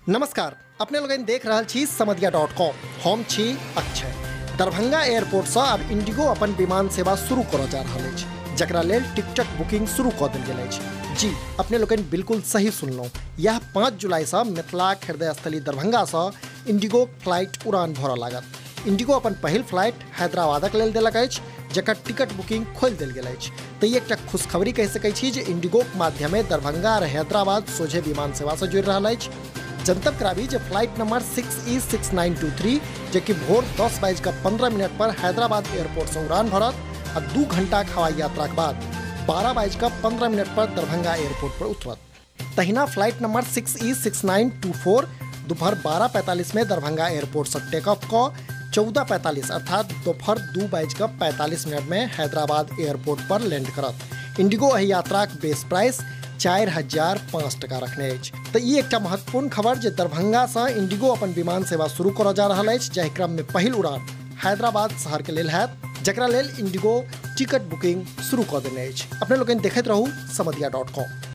नमस्कार, अपने लोगन देख रहल छी समदिया .com। हम छी अक्षय। दरभंगा एयरपोर्ट से अब इंडिगो अपन विमान सेवा शुरू करऽ जा रहल अछि, जकरा लेल टिकटक बुकिंग शुरू कऽ देल गेल अछि। जी, अपने लोगन बिल्कुल सही सुनलहुँ। यह 5 जुलाई से मिथिलाक हृदय स्थली दरभंगा से इंडिगो फ्लाइट उड़ान भरऽ लागत। इंडिगो अपन पहिल फ्लाइट हैदराबादक लेल देलक अछि, जकर टिकट बुकिंग खोलि देल गेल अछि। तऽ ई एकटा खुशखबरी कहि सकै छी जे इंडिगोक माध्यमे दरभंगा आओर हैदराबाद सोझे विमान सेवा से जुड़ि रहल अछि। जनतब कराबी जे फ्लाइट नंबर 6E6923 जेकि भोर 10:15 पर हैदराबाद एयरपोर्ट से उड़ान भरत आ 2 घंटाक हवाई यात्राक बाद 12:15 पर दरभंगा एयरपोर्ट पर उतरत। तहिना फ्लाइट नंबर 6E6924 दोपहर 12:45 में दरभंगा एयरपोर्ट से टेक ऑफ कऽ 14:45 अर्थात दोपहर 2:45 में हैदराबाद एयरपोर्ट पर लैंड करत। इंडिगो एहि यात्राक बेस प्राइस 4005 टका रखने अछि। तऽ ई एकटा महत्वपूर्ण खबर जे दरभंगा से इंडिगो अपन विमान सेवा शुरू करऽ जा रहल अछि, जाहि क्रम में पहिल उड़ान हैदराबाद शहर के लेल हैत, जकरा लेल इंडिगो टिकट बुकिंग शुरू कऽ देने अछि। अपने लोकनि देखैत रहू समदिया .com।